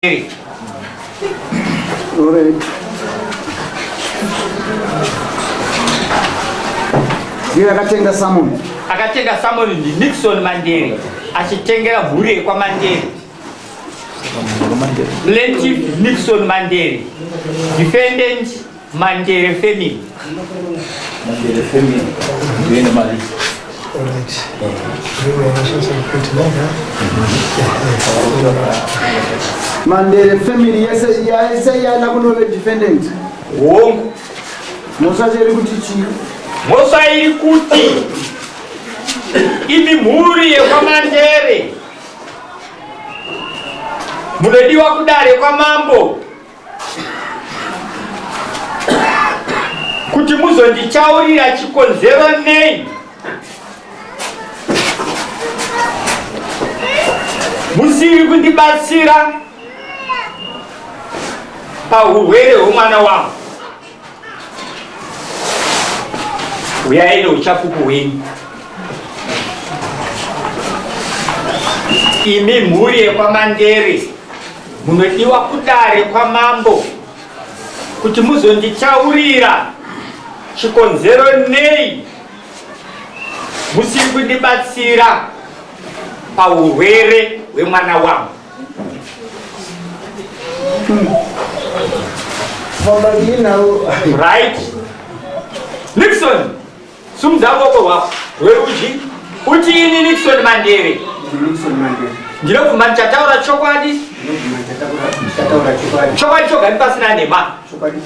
Alright. Ndiye akatenga salmon. Akatenga salmon ndi Nixon Mandere achitengera mhuri yekwaMandere. Plaintiff Nixon Mandere. Defendant Mandere family. Mandere family. Ndiyo ine mari. Alright. Mandere family yese yese yana kunove defendant. Hongu. Mhosva iri kuti chii? Mhosva iri kuti imi mhuri yekwaMandere munodiwa kudare kwamambo kuti muzondichaurira chikonzero nei musiri kundibatsira pahurwere hwemwana wangu. Uyai neuchapupu hwenyu. Imi mhuri yekwaMandere munodiwa kudare kwamambo kuti muzonditaurira chikonzero nei musiri kundibatsira paurwere hwemwana wangu. Right. Nixon, sumudza ruoko rwako rwerudyi uti ini Nixon Mandere. Nixon Mandere. Ndinobvuma ndichataura chokwadi. Ndichataura chokwadi. Chokwadi choga pasina nhema. Chokwadi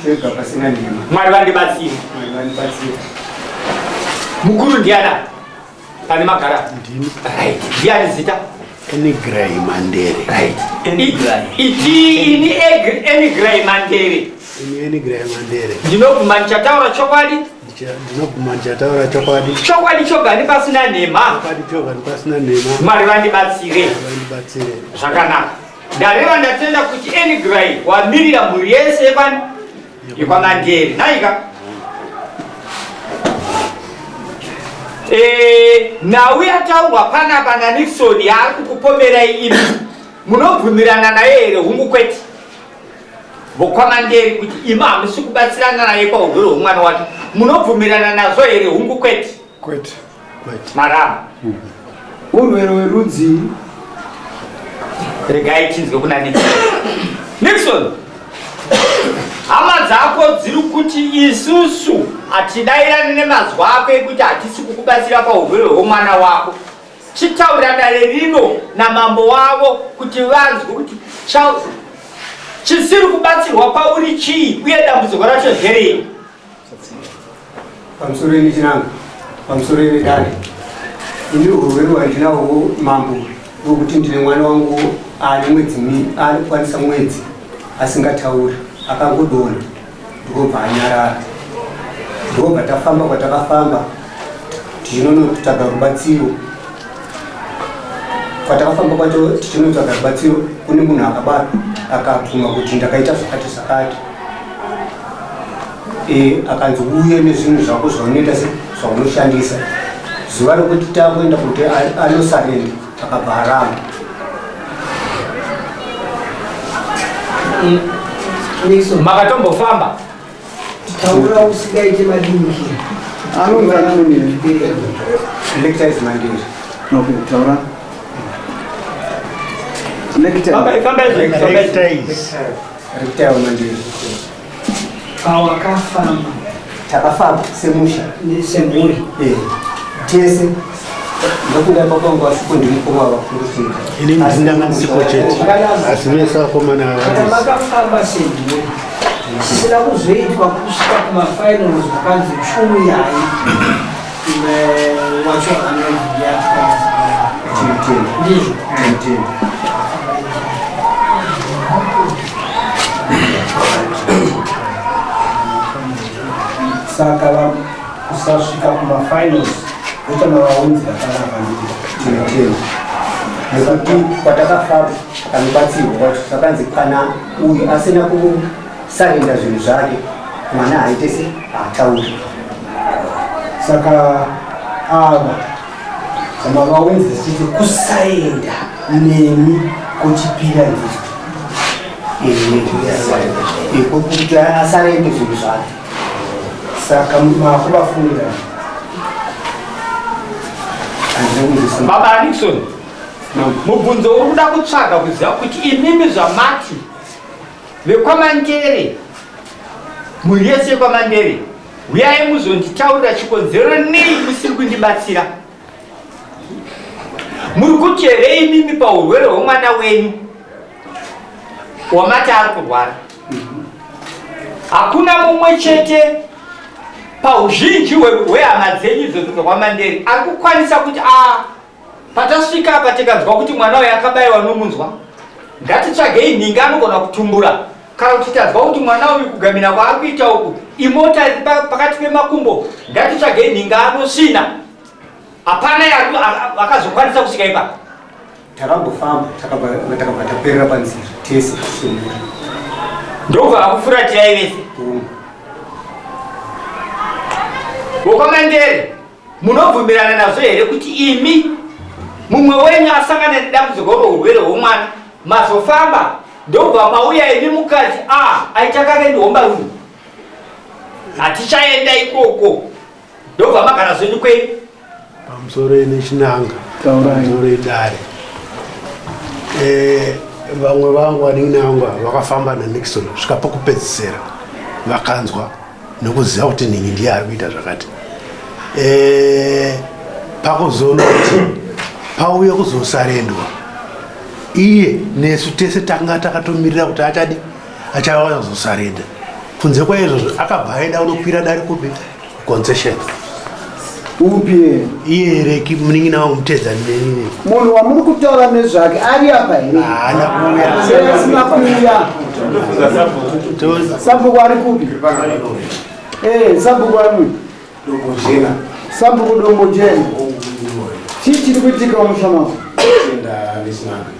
choga pasina nhema. Mwari vandibatsire. Mwari vandibatsire. Mukuru ndiana? Pane magara. Ndini. Right. Ndiani zita? Enigrai Mandere. Right. Iti ini Enigrai Mandere. Ini Enigrai Mandere. Ndinobvuma ndichataura chokwadi. Ndinobvuma ndichataura chokwadi. Chokwadi choga pasina nhema. Chokwadi choga pasina nhema. Mwari vandibatsire. Vandibatsire. Zvakanaka. Ndareva ndatenda kuti Enigrai wamirira mhuri yese yekwani yekwaMandere. Naika. Eh, nhau yataurwa panapa naNixon yaari kukupomerai imi munobvumirana naye here hungu kwete vokwaManderi kuti imi hamusi kubatsirana naye paurwere hwemwana wake munobvumirana nazvo here hungu kwete kwete kwete maramba Urwere hwerudzii? Regai tinzwe kuna Nixon. Nixon, hama dzako dziri kuti isusu hatidairani nemazwi ako ekuti hatisi kukubatsira paurwere hwemwana wako. Chitaura dare rino namambo wavo kuti vanzwe kuti chisiri kubatsirwa pauri chii uye dambudziko racho nderei. Pamusoro ini chinanga, pamusoro ini dare. Ini urwere hwandinahwo mambo wekuti ndine mwana wangu ane mwedzi anokwanisa mwedzi asingatauri akangodonha ndikobva anyarara ndikobva tafamba kwatakafamba tichinonotsvaga rubatsiro kwatakafamba kwacho tichinotsvaga rubatsiro kune munhu akabatwa akabvuma kuti ndakaita zvakati zvakati e, akanzi uye nezvinhu zvako zvaunoita se zvaunoshandisa zuva rokuti takuenda kuti anosarenda akabva aramba Makatombofamba Taura usingaite madimikira. Anonzi anoni? Lecture is mandiri. Okay, taura. Lecture. Fambai, fambai, fambai. Lecture mandiri. Pawakafamba. Takafamba semusha. Semhuri. Eh. Tese. Ndokunga ipapo wangu wasipo ndimukoma vakuru chete. Ini ndinanga ndisipo chete. Asi vese vakomana Kana makafamba semhuri. Chisina kuzoitwa kusvika kumafinals vakanzi chiuyai wacho ndizvo. Saka kusasvika kumafinals ndochamawaunzira panapa nditi nekuti kwatakafamba kanobatsirwa kwacho zvakanzi kana uyu asina kusarenda zvinhu zvake mwana haite se haatauri saka ava zvamavaunza zvichiti kusaenda nemi kochipira ndizvo. Kuti asarende zvinhu zvake, saka makuvafungira. Baba Nixon, mubvunzo uri kuda kutsvaga kuziva kuti imimi zvamati vekwaMandere, mhuri yese yekwaMandere, uyai muzonditaurira chikonzero nei musiri kundibatsira. Muri kuti here imimi paurwere hwemwana wenyu wamati ari kurwara, hakuna mumwe chete pauzhinji hwehama dzenyu idzodzo dzekwaMandere ari kukwanisa kuti a patasvika apa tikanzwa kuti mwana uyu akabayiwa nomunzwa, ngatitsvagei nhinga anogona kutumbura, kana kuti tanzwa kuti mwana uyu kugamina kwaari kuita uku imota iri pakati pemakumbo, ngatitsvagei nhinga anosvina? Hapana akazokwanisa kusvika ipapo. Takambofamba, takabva taperera panzira tese semhuri. Ndobva vakufuratirai vese vokwaMandere. Munobvumirana nazvo here kuti imi mumwe wenyu asangana nedambudziko rourwere hwomwana, mazofamba, ndobva mauya imi mukati a aita kake ndihomba rume, hatichaenda ikoko, ndobva magara zvenyu kwenyu? Pamusoro nechinanga, pamusoro idare. Vamwe vangu vanin'ina vangu ava vakafamba naNixon svika pokupedzisira, vakanzwa nekuziva kuti ningi ndiye ari kuita zvakati. Pakuzonoti pauye kuzosarendwa iye, nesu tese tanga takatomirira kuti achadi achauya kuzosarenda. Kunze kwaizvozvo, akabva aenda kunokwira dare kupi? Concession. Upi? Iye Reki, munin'ina wangu, mutedzani nenini. Munhu wamuri kutaura nezvake ari apa here? Haana kuuya. Sei asina kuuya? Sabhuku ari kupi? Sabhuku ari kupi? Dombojena. Sabhuku Dombojena, chii chiri kuitika mumusha mako? Tenda nesinanga.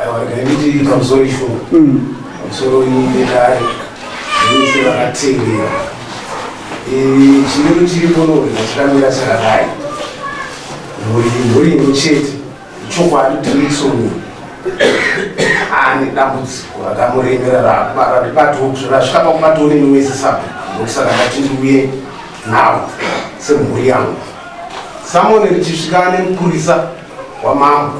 Aiwa, regai nditi pamusoro isho, pamusoro idare vese vakatendera. Chimiro chiripo norweza chakamira chakadai: mhuri, mhuri imwe chete. Chokwadi kuti Nixon ane dambudziko rakamuremera rasvika pakubatawo nemi wese sabhuku, ndokusaka ndati ndiuye navo semhuri yangu. Summon richisvika nemupurisa wamambo,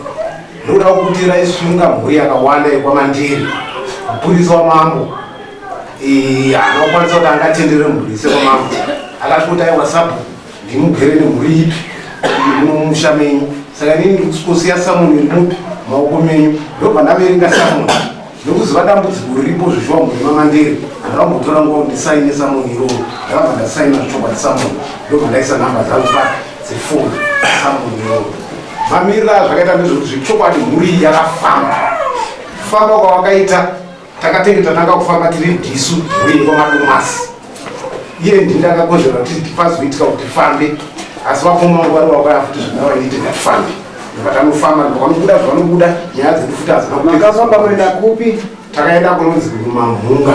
nokuda kwekuti raisunga mhuri yakawanda yekwaManderi, mupurisa wamambo haana kukwanisa kuti angatendere mhuri sekwamambo. Akati kuti aiwa, sabhuku ndimugere nemhuri ipi muno mumusha menyu? Saka inini ndikusvikosiya summon iri mupi maoko menyu. Ndobva ndaverenga summon nokuziva dambudziko riripo zvishuwa mhuri maMandere. Handavambotora nguva kuti ndisaine summon iroro, ndakabva ndasaina zvechokwadi summon, ndobva ndaisa nhamba dzangu pa dzefoni summon iroro. Mamiriro azvakaita ndezvekuti zvechokwadi mhuri iyi yakafamba. Kufamba kwavakaita, takatenge tatanga kufamba tiri ndisu mhuri yekwaMadomasi. Iye ndini ndakakonzera kuti pazoitika kuti fambe, asi vakoma vangu vari vakauya futi zvandavainite, ngatifambe. Ndobva ndobva zvavanobuda nyaya dzedu futi hadzina kupedza. Makafamba kuenda kupi? Takaenda kunonzi kuMamhunga.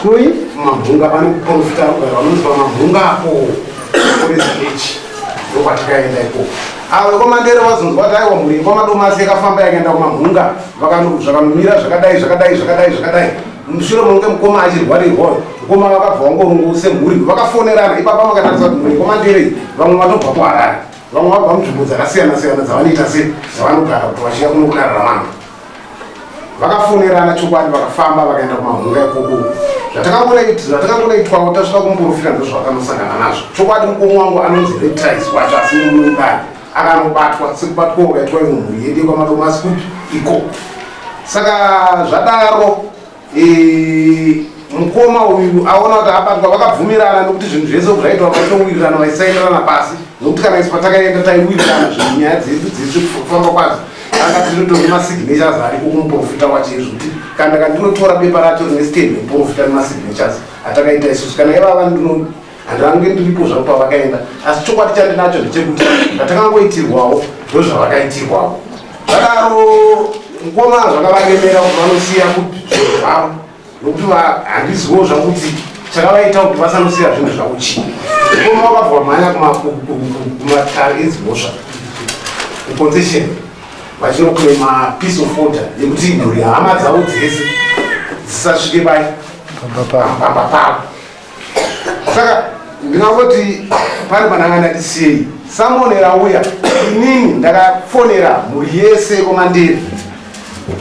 Kui? Kumamhunga, pane kuprofita rugare vanonzi paMamhunga apo Korezi H, ndokwatikaenda ikoko. Avo vekwaMandere vazonzwa kuti aiwa, mhuri yekwaMadomasi yakafamba yakaenda kuMamhunga, zvakanomira zvakadai zvakadai zvakadai zvakadai, mushure monge mukoma achirwarirwa. Mukoma vakabva vangorungu semhuri vakafonerana ipapa, vakatarisa kuti mhuri yekwaMandere vamwe vatobva kuHarare, vamwe vabva munzvimbo dzakasiyana siyana dzavanoita se dzavanogara kuti vachiya kuno kudare ramambo. Vakafonerana chokwadi, vakafamba vakaenda kumamhunga ikoko. Zvatakangonoitwawo tasvika kumuprofita, ndozvavakanosangana nazvo chokwadi. Mukoma wangu anonzi Reptiles wacho, asi mudare akanobatwa sekubatwawo kaitwa imwe mhuri yedu yekwaMadomasi kupi ikoko. Saka zvadaro, mukoma uyu aona kuti abatwa, vakabvumirana nekuti zvinhu zvese zvaitwa vaitowirirana, vaisainirana pasi, nokuti kana isu patakaenda taiwirirana zvinhu, nyaya dzedu dzese kufamba kwadzo anga tinotori masignatures ariko kumuprofita wacho izvo, kuti kana kandinotora bepa racho rine stand yemuprofita nemasignatures atakaita isusu, kana ivava ndino handivange ndiripo zvavo pavakaenda. Asi chokwadi chandinacho ndechekuti zvatakangoitirwawo ndozvavakaitirwawo. Zvadaro, mukoma zvakavaremera kuti vanosiya zvinhu zvavo, nokuti handizivo zvakuti chakavaita kuti vasanosiya zvinhu zvavo chii. Mukoma vakabva vamhanya kumatare edzimhosva, kuconcession, vachinoclaima peace of order yekuti mhuri, hama dzavo dzese. dzisasvike pai pamba pavo. Saka ndingangoti pane pananga ndati siyei samonera uya, inini ndakafonera mhuri yese yekwamandiri,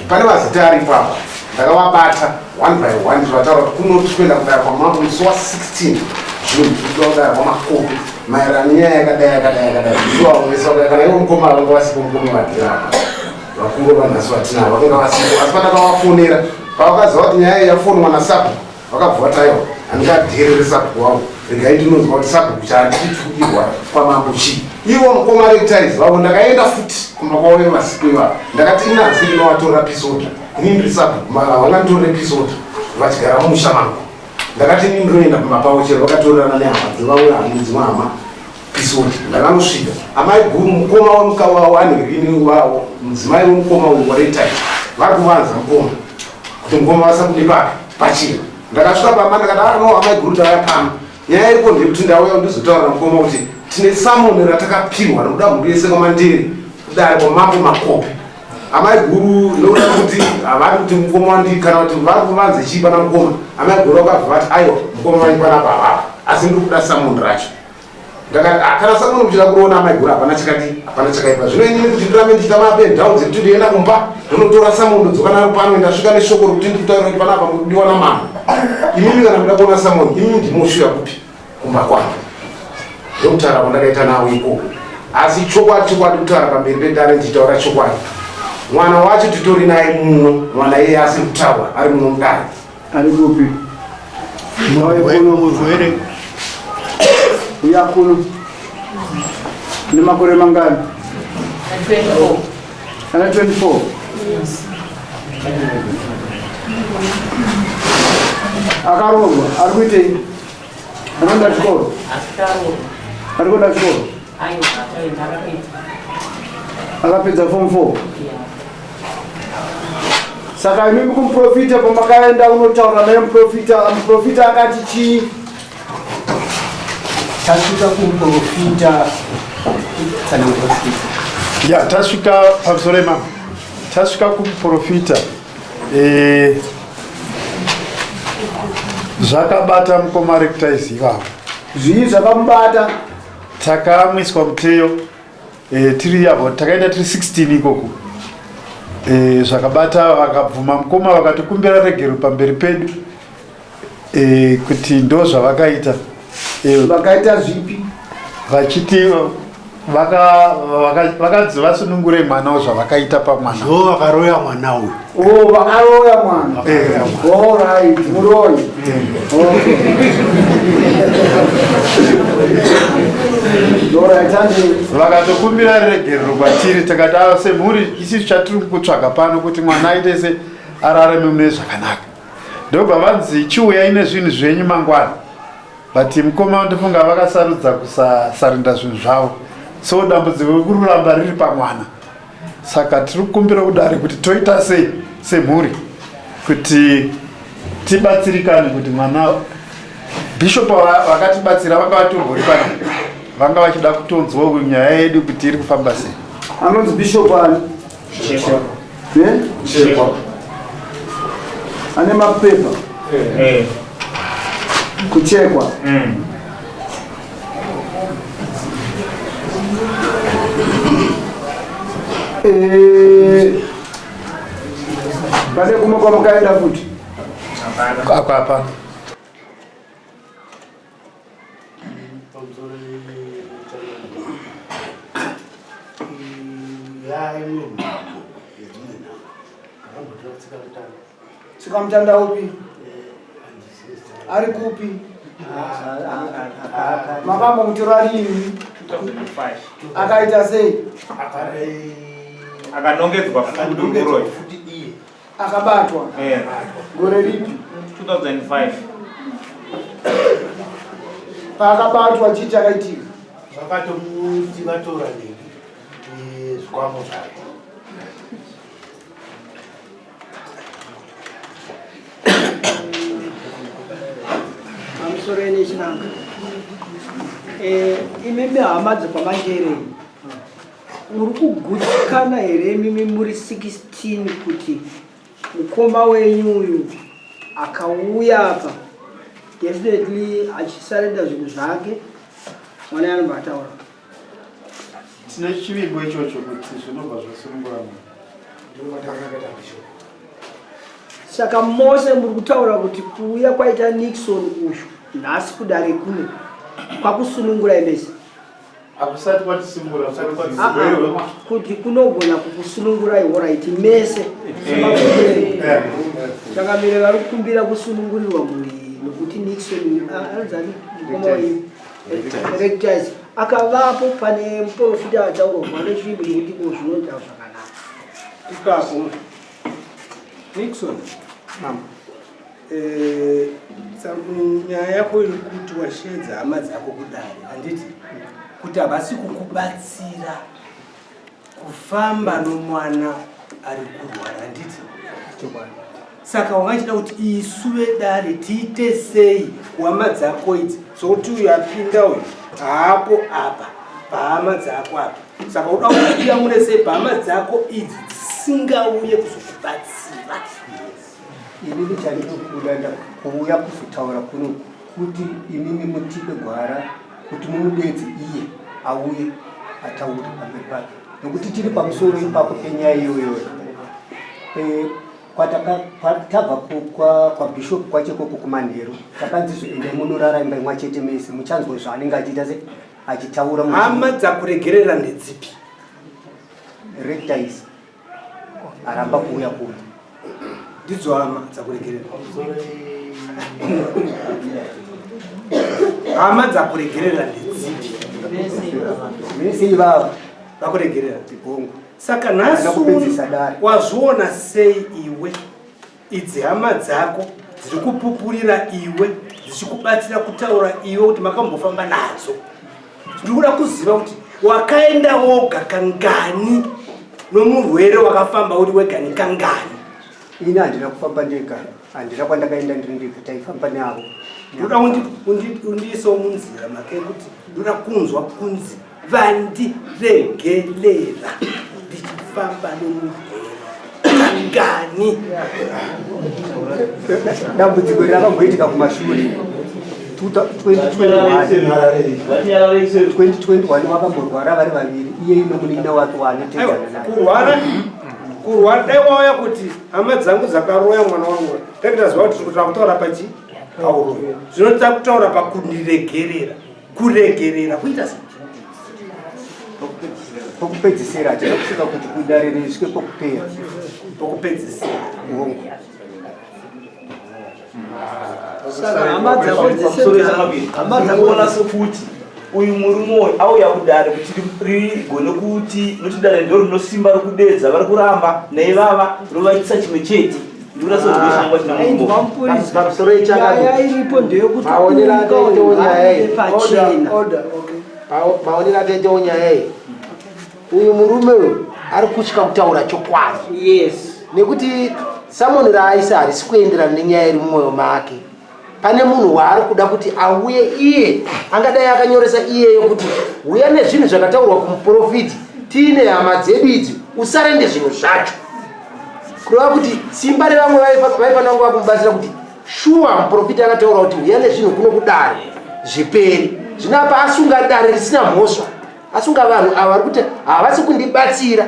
pane mazita aripo apa, ndakavabata one by one zvavataura kuti kuno tiri kuenda kudara kwamambo musi wa 16 June, tiri kuda kudara kwamakope maererano nenyaya yakadai yakadai yakadai. Ivo vese kana ivo mukoma vanga vasipo, mukoma vadhira apa vakuru vanhasi vatinavo vakanga vasipo, asi pandakavafonera pavakaziva kuti nyaya iyi yafonwa nasabhuku vakabva vati aiwa, handingadherere sabhuku wangu, regai ndinonzwa kuti sabhuku chaandichitukirwa kwamambo chii. Ivo mukoma rectis vavo ndakaenda futi kumba kwavo vemasiku ivavo, ndakati inanzi ndinovatorera peace order, ini ndiri sabhuku, havanganditorere peace order vachigara mumusha mangu. Ndakati ini ndinoenda kumba pavo chero vakatorerana nehama dzevamwe hama dzimwe hama peace order. Ndakanosvika amai guru mukoma wemukawawo anhirini wavo mudzimai wemukoma uyu waretai vari kuvanza mukoma kuti mukoma vasabude papi pachena. Ndakasvika pamba ndakati ah no, amai guru, ndauya pano, nyaya iriko ndeyekuti ndauya ndizotaura namukoma kuti tine samoni ratakapihwa rekuda mhuri yese kwamandiri kudare kwamambo Makope. Amai guru nokuda kuti havadi kuti mukoma wandi kana kuti vari kuvanze chii pana mukoma, amai guru vakabva vati aiwa, mukoma vanyu panapa havapo, asi ndiri kuda samoni racho. Ndakati ah, kana samoni muchida kuroona amai guru, hapana chakati hapana chakaipa. Zvino inini kuti ndirambe ndichiita maapen down dzekuti ndoenda kumba ndonotora samoni ndodzoka naro pano, ndasvika neshoko rokuti ndiri kutaura kuti panapa mukudiwa namama, imimi kana muda kuona samoni imimi ndimosvika kupi? Kumba kwangu. Ndokutaura kwandakaita nawo ikoko, asi chokwadi chokwadi kutaura pamberi pedare ndichitaura chokwadi, mwana wacho titori naye muno, mwana iye asiri kutaura ari muno mudare. Ari kupi? Murwere. Uya kuno. Une makore mangani? 24. Ana 24. Akaroorwa, ari kuitei? Anoenda chikoro? Ari kuenda chikoro? Akapedza form 4. Saka imimi kumuprofita pamakaenda unotaura naye muprofita, muprofita akati chii? Tasvika kumuprofita tsanangura. Ya, tasvika pamusoro imama, tasvika kumuprofita, zvakabata mukoma rekutaizi ivavo. Zvii zvakamubata? Takamwiswa muteyo, tiri avo takaenda tiri 16 ikoko. Zvakabata vakabvuma mukoma, vakatikumbira regero pamberi pedu, kuti ndo zvavakaita. Vakaita zvipi? Vachiti vakanzi vasunungure mwana zvavakaita pamwana. Ndo vakaroya mwana uyu. Oh, vakaroya mwana. All right, muroyi. Okay. All right, andi Vakatokumbira regerero kwatiri, takati ava semhuri isisu chatiri kutsvaga pano kuti mwana aite se ararame mune zvakanaka. Ndobva vanzi chiuyai nezvinhu zvenyu mangwana, but mukoma ndofunga vakasarudza kusasarinda zvinhu zvavo, so dambudziko rekururamba riri pamwana. Saka tiri kukumbira kudare kuti toita sei semhuri kuti tibatsirikane kuti mwana. Bishop vakatibatsira vanga vatombori pana vanga vachida kutonzwa nyaya yedu kuti iri kufamba sei. Anonzi bishop ani? Eh? Chekwa. Ane mapepa kuchekwa. Pane kumwe kwamukaenda futi? Apa hapana. Pamusoro yaimwe nhambo yedzimwe nhambo akambotora kutsika mutanda. Tsika mutanda upi? Ari kupi? Makambomutora rini? 2005. Akaita sei? Akanongedzwa futi Akanongedzwa muroyi. futi iye. Akabatwa gore ripi? 2005. Paakabatwa chii chakaitika? Vakatomuti vatora nini zvikwambo zvake. Pamusoro ene chinanga, imimi hama dzekwamanjere, muri kugutsikana here imimi muri 16 kuti mukoma wenyu uyu? Akauya apa definitely achisarenda zvinhu zvake mwana anobva ataura. Tine chivimbo ichocho kuti zvinobva zvasunungura munhu. Saka mose muri kutaura kuti kuuya kwaita Nixon uyu nhasi kudare kuno kwakusunungurai mese? Hakusati kwatisungura, kusati ah, ah, kuti kunogona kukusunungurai horaiti mese eh. Changamire vari kukumbira kusunungurirwa mhuri nokuti Nixon ah, anonzani mukoma wenyu Rectize akavapo pane muprofita ataurwa vane chivimbo chekuti ko zvinoita zvakanaka ipapo Nixon mama eh, nyaya yako iri kuti washeedza hama dzako kudare handiti kuti havasi kukubatsira kufamba nomwana ari kurwara handiti saka wanga achida kuti isu vedare tiite sei kuhama dzako idzi sokuti uyu apinda uyu haapo apa pahama dzako apa saka uda kuti uyamure sei pahama dzako idzi dzisingauye kuzokubatsira Inini chandinokuda kuuya kuzotaura kuno kuti imimi mutipe gwara kuti mumudedze iye auye ataure pamberi pake nokuti tiri pamusoro ipapo penyaya iyoyo eh, tabva kwabishop kwachekoko kumanheru takanzi endai munorara imba imwa chete mese muchanzwa zvaanenge achiita se achitaura hama dzakuregerera ndedzipi rectis aramba kuuya kuno ndidzo hama dzakuregerera hama dzakuregerera ndedzipi vese ivava vakuregerera hongu saka nhasi wazviona sei iwe Idzi hama dzako dziri kupupurira iwe dzichikubatsira kutaura iwe kuti makambofamba nadzo. Ndikuda kuziva kuti wakaenda woga kangani nomurwere wakafamba uri wega nekangani? Ini handina kufamba ndega, handina kwandakaenda ndiri ndega, taifamba navo. Ndoda undiisewo munzira make kuti ndoda kunzwa kunzi vandiregerera ndichifamba nomurwere kangani dambudziko iri rakamboitika kumashure 2021 vakamborwara vari vaviri iye ino munin'ina wake waanotedzana naye kurwara kurwara dai wauya kuti hama dzangu dzakaroya mwana wangu dai ndaziva kuti takutaura pachi pauroyi zvino takutaura pakundiregerera kuregerera kuita sei pokupedzisira hatina kusvika kuti kudare risvike pokupera pokupedzisira hongu saka hama dzako dzese hama dzako sekuti uyu murume uyu auya kudare kuti rigone kuti nokuti dare ndo rinosimba rokudedza vari kuramba naivava rovaitisa chimwe chete Nyaya iripo ndeyekuti pachena. Maonero ataitawo nyaya iyi, uyu murume uyu ari kutya kutaura chokwadi. Yes. Nekuti samoni raaisa harisi kuenderana nenyaya iri mumwoyo make. Pane munhu waari kuda kuti auye iye angadai akanyoresa iyeyo kuti uya nezvinhu zvakataurwa kumuprofiti tiine hama dzedu idzi usarende zvinhu zvacho kureva kuti simba revamwe vaifanira kunge vakumubatsira kuti shuwa muprofiti akataura kuti uya nezvinhu kuno kudare zviperi zvino apa asunga dare risina mhosva asunga vanhu ava vari kuti havasi kundibatsira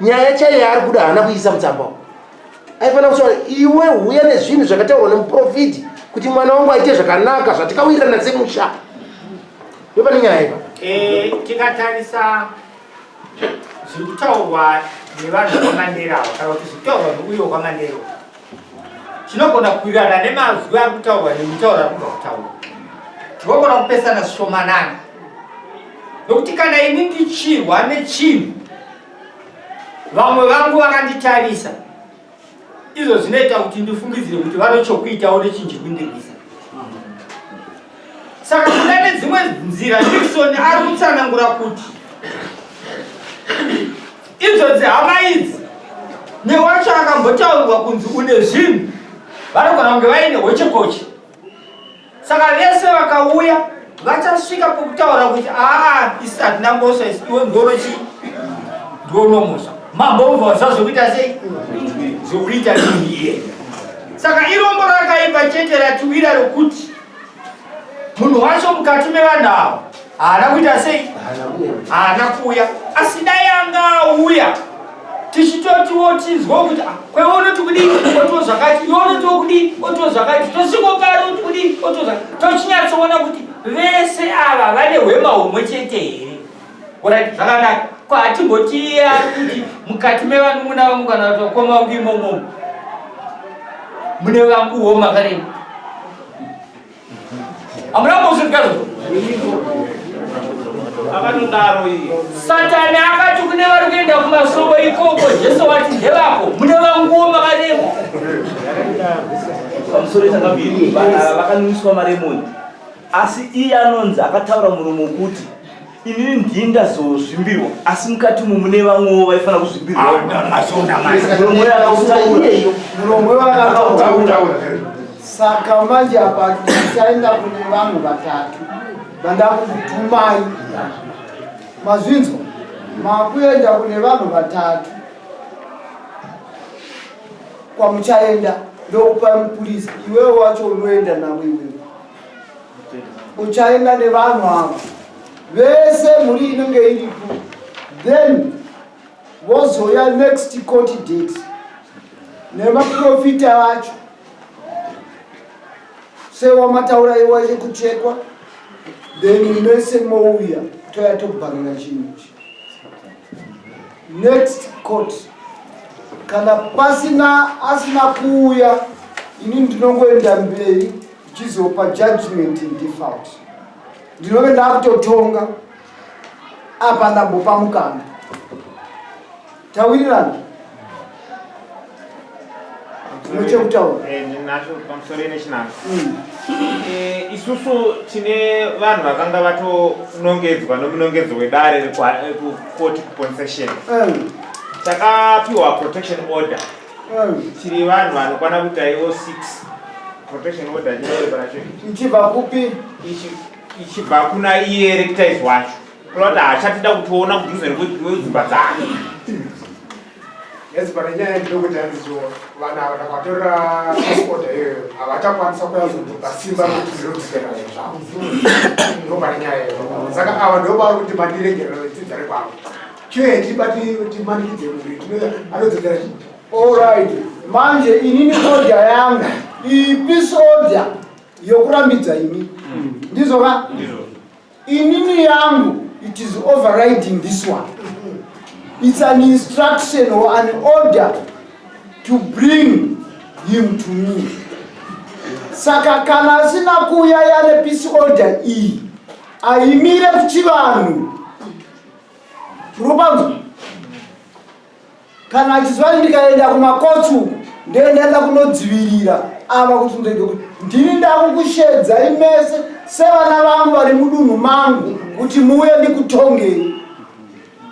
nyaya chaiyo yaari kuda haana kuiisa mutsamba aifanira kutaura iwe huya nezvinhu zvakataurwa nemuprofiti kuti mwana wangu aite zvakanaka zvatikawirirana semusha ndopane nyaya ipa eh, tikatarisa zviri kutaurwa nevanhu vamandera ava kana kuti zviri kutaurwa neuyo kwamandera tinogona kuwirirana nemazwi ari kutaurwa nemutauro ari kubva kutaurwa tinogona kupesana zvishomanana nokuti kana ini ndichirwa nechinhu Vamwe vangu vakanditarisa, izvo zvinoita kuti ndifungidzire kuti vane chokuitawo nechinji kundirwisa. Saka kuda nedzimwe nzira, Nixon ari kutsanangura kuti idzodzi hama idzi newacho akambotaurirwa kunzi une zvinhu vanogona kunge vaine hochekoche Saka vese vakauya vachasvika pokutaura kuti aa isu hatina mhosva isu iwe ndoro chii ndiwe unomhosva mambo obva waziva zvekuita sei zvekuita iye saka irombo rakaipa. dambudziko chete ratiwira rokuti munhu wacho mukati mevanhu ava haana kuita sei? Haana kuuya. Asi dai anga auya tichitotiwo tinzwa kuti ah, kwewe unoti kudii otiwo zvakati iwe unotiwo kudii otiwo zvakati tosvikopari oti kudii otiwo zvakati tochinyatsoona kuti vese ava vane hwema humwe chete here Alright, zvakanaka. Ko hatimboti iye ari kuti mukati mevanun'una vangu kana kuti vakoma vangu imomo mune vanguwo makarema. Hamuna kumbozvinzwa izvozvo? Akatodaro iye. Satani akati kune vari kuenda kumasowe ikoko, Jesu wati ndevako, mune vanguwo makarema. Pamusoro chakambiri vanhu ava vakanwiswa maremoni Asi iye anonzi akataura muromo wokuti, Inini ndini ndazozvimbirwa, asi mukati umu mune vamwewo vaifanira kuzvimbirwa. Muromo uyo akautaura. Muromo uyo akataura. Saka manje apa tichaenda kune vanhu vatatu vandakukutumai. Mazvinzwa? Makuenda kune vanhu vatatu kwamuchaenda ndokupai mupurisa iwewe wacho unoenda navo iwewe uchaenda nevanhu ava vese mhuri inenge iripo then vozouya next court date nemaprofita vacho sewamataura iwa ekuchekwa then mese mouya toya tobharira chinhu ichi next court kana pasina asina kuuya ini ndinongoenda mberi ndichizopa judgment in default ndinove ndakutotonga apa ndambopa mukana tawirirana Ndinochekutaura. Eh, ndinacho pamusoro nechinanga. Eh, isusu tine vanhu vakanga vatonongedzwa nomunongedzo wedare kukoti kuponcession. Takapiwa protection order. Tiri vanhu vanokwana kuita ivo 6 protection order chinorebara cho. Ichibva kupi? Ichibva kuna iye rectize wacho. Kureva kuti haachatida kutiona kudhuze nekudzimba dzake. Yes, pane nyaya ndinokuti hanzicho vanhu ava takatorera passport iyoyo havachakwanisa kuyazondipa simba rekuti ndinodzokera zvinhu zvavo ndo pane nyaya iyoyo saka ava ndo vari kuti mandiregerera dzidza rekwavo chiye tibati timanikidze munhu anodzokera chii Alright, manje inini order yangu iyi peace order yokurambidza imi ndizvo ka? Inini yangu it is overriding this one. It's an instruction or an order to bring him to me. Saka kana asina kuuya yane peace order iyi aimire kuchivanhu. Rupanzo. Kana achizwa ndikaenda kumakotsi uku ndoendaenda kunodzivirira ava kuti ndege kuti ndini ndakukushedzai mese sevana vangu vari mudunhu mangu kuti muuye ndikutongei.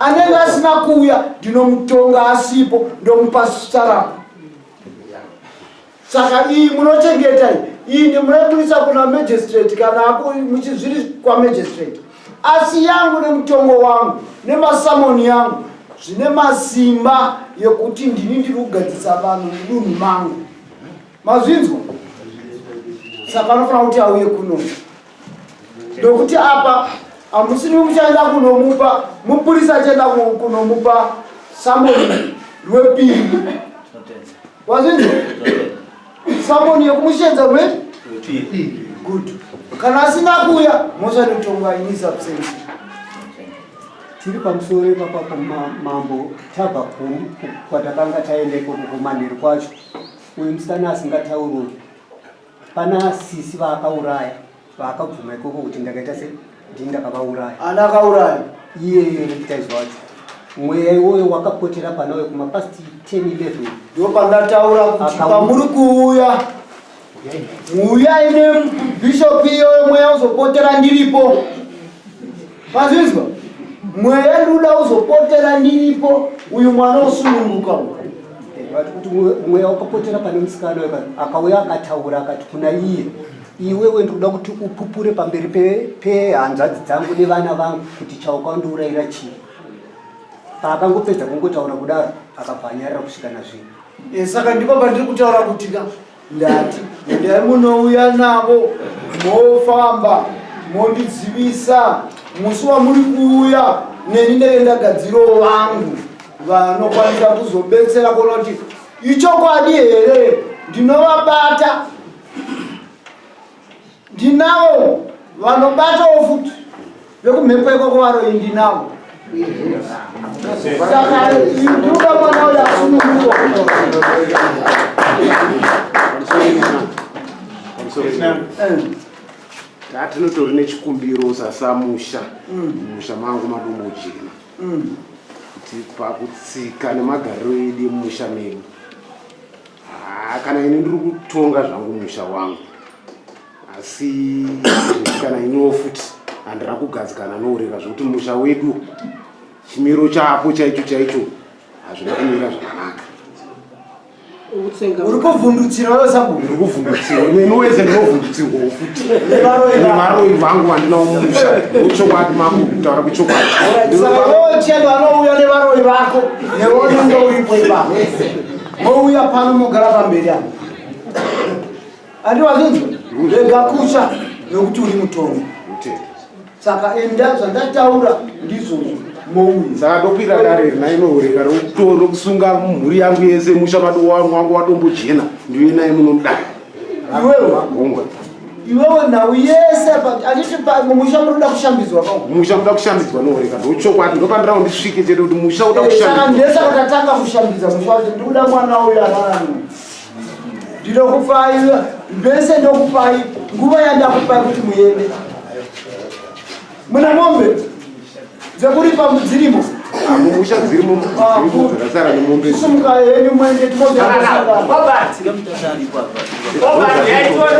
Anenge asina kuuya ndinomutonga asipo ndomupa sarapu. Saka iyi munochengeta iyi iyi ndimunoibudisa kuna magistrate kana muchizviri kwamagistrate asi yangu nemutongo wangu nemasamoni yangu zvine masimba yekuti ndini ndiri kugadzisa vanhu mudunhu mangu mazvinzwa saka anofanira kuti auye kuno ndokuti apa hamusini muchaenda kunomupa mupurisa achaenda kunomupa samoni rwepiri Wazvinzwa? Samoni yekumushedza rwe? Good. Kana asina kuuya, mhosva inotongwa in his absence. Tiri pamusoro ipapapo mambo tabva kwatakanga taenda ikoko kumanheru kwacho uyu musikana asingatauri pana sisi vaakauraya vaakabvuma ikoko kuti ndakaita se ndini ndakavauraya ana akauraya iyeye rekitaizi wacho mweya iwoyo wakapotera panawe kuma past 10 11 ndo pandataura kuti pamuri kuuya uyai nebishop iyoyo mweya uzopotera ndiripo mazvinzwa mweya nduda uzopotera ndiripo uyu mwana osununguka kuti mweya wakapotera pane musikana akauya akataura akati kuna iye Iwewe ndikuda kuti upupure pamberi pehanzvadzi dzangu nevana vangu kuti chaukandiurayira chii. Paakangopedza kungotaura kudaro akabva anyarara kusvika nazvino. Eh, saka ndipo pandiri kutaura kuti ka Ndati endai munouya navo mofamba mondizivisa musi wamuri kuuya neni ndenge ndagadzirawo vangu vanokwanisa kuzobetsera kuona kuti ichokwadi here ndinovabata ndinavo vanobatawo futi vekumhepo ikoko varoyi ndinavo saka ndinoda mwana uyo asunungurwa. Tatinotori nechikumbiro sasamusha musha mangu madombojena kuti pakutsika nemagariro edu emumusha medu, haa, kana ini ndiri kutonga zvangu musha wangu, asi kana iniwo futi handina kugadzikana noureka zvekuti musha wedu chimiro chapo chaicho chaicho hazvina kumira zvakanaka. Uri kuvhundutsira wewe sabhuku. Ndiri kuvhundutsirwa neni wese ndinovhundutsirwawo futi nevaroyi vangu vandinawo mumusha. Chokwadi mambo, kutaura kuchokwadi. Saka wewe chienda vanouya nevaroyi vako newe unenge uripo ipapo, mouya pano mogara pamberi apa. Andi wazvinzwa? Rega kutya nekuti uri mutongo. Saka enda, zvandataura ndizvozvo, mouya. Saka ndokwira dare nainoureka rokusunga mhuri yangu yese musha madu wangu wadombojena, ndiuye naye muno mudare. Iwewe Gongwa. Iwewe nhau yese handiti mumusha muri kuda kushambidzwa ka? Musha muda kushambidzwa noureka, ndochokwadi, ndopandira ndisvike chete kuti musha uda Saka kushambidzwa. Ndesaka tatanga kushambidza musha wacho. Ndikuda mwana uyu ararame. Ndinokupai mbese, ndokupai nguva yandakupai kuti muende. Muna mombe dzekuripa dzirimo? Mumusha dzirimo, dzirimo dzakasara nemombe. Sumuka henyu muende. Obert, yaitore.